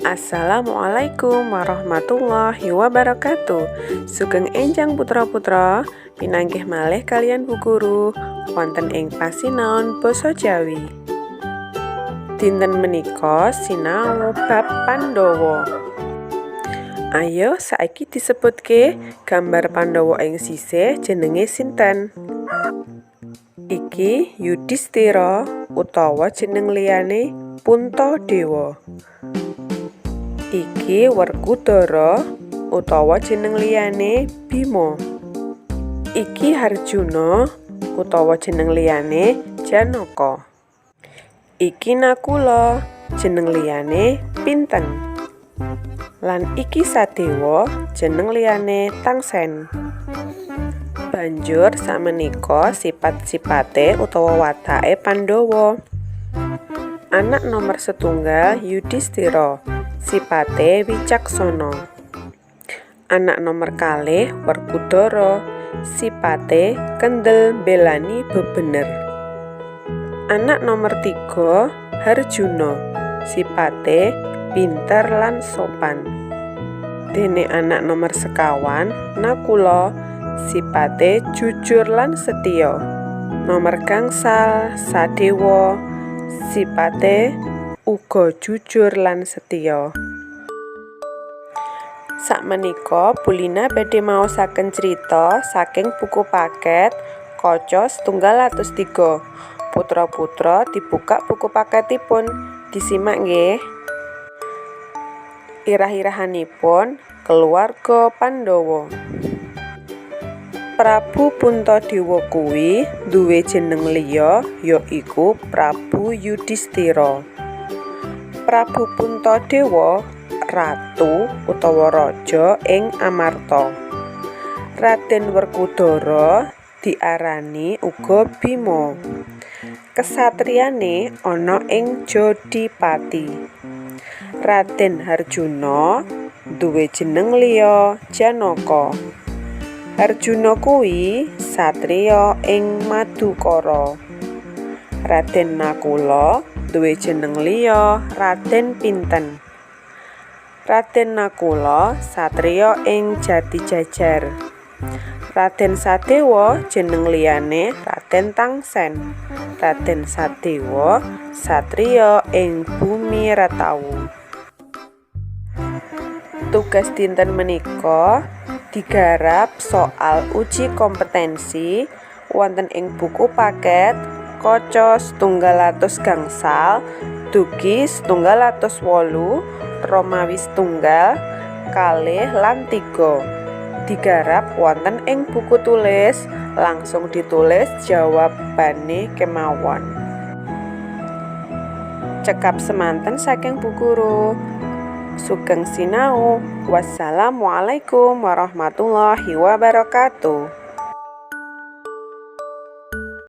Assalamualaikum warahmatullahi wabarakatuh. Sugeng enjang, putra-putra, pinanggih malih kaliyan Bu Guru wonten ing pasinaon basa Jawi. Dinten menika sinau bab Pandhawa. Ayo, saiki disebutke gambar Pandhawa ing sisih jenenge sinten? Iki Yudhistira utawa jeneng liyane Puntadewa. Iki Werkudara utawa jeneng liyane Bima. Iki Harjuna utawa jeneng liyane Janaka. Iki Nakula, jeneng liyane pinten? Lan iki Sadewa, jeneng liyane Tangsen. Banjur sakmenika sipat-sipate utawa watake Pandhawa. Anak nomor setunggal Yudhistira, sipate wicaksana. Anak nomor 2 Werkudara, sipate kendel mbelani bebener. Anak nomor 3 Harjuna, sipate pinter lan sopan. Dene anak nomor 5 Nakula, sipate jujur lan setya. Nomor 5 Sadewa, sipate uga jujur lan setya. Sakmenika Bu Lina badhe maosaken crita saking buku paket kaca 103. Putra-putra, dibuka buku paketipun, disimak nggih. Irah-irahanipun keluarga Pandhawa. Prabu Puntadewa kuwi duwe jeneng liya, ya iku Prabu Yudhistira. Prabu Puntadewa ratu utawa raja ing Amarta. Raden Werkudara diarani uga Bima. Kesatriyane ana ing Jodipati. Raden Harjuna duwe jeneng liya Janaka. Harjuna kuwi satriya ing Madukara. Raden Nakula duwe jeneng liya Raden Pinten. Raden Nakula satriya ing Jatijajar. Raden Sadewa jeneng liyane Raden Tangsen. Raden Sadewa satriya ing Bumi Rahtawu. Tugas dinten menika digarap soal uji kompetensi wonten ing buku paket kaca 104 dugi 108 II, 2 lan 3. Digarap wonten ing buku tulis, langsung ditulis jawabane kemawon. Cekap semanten saking Bu Guru. Sugeng sinau. Wassalamualaikum warahmatullahi wabarakatuh.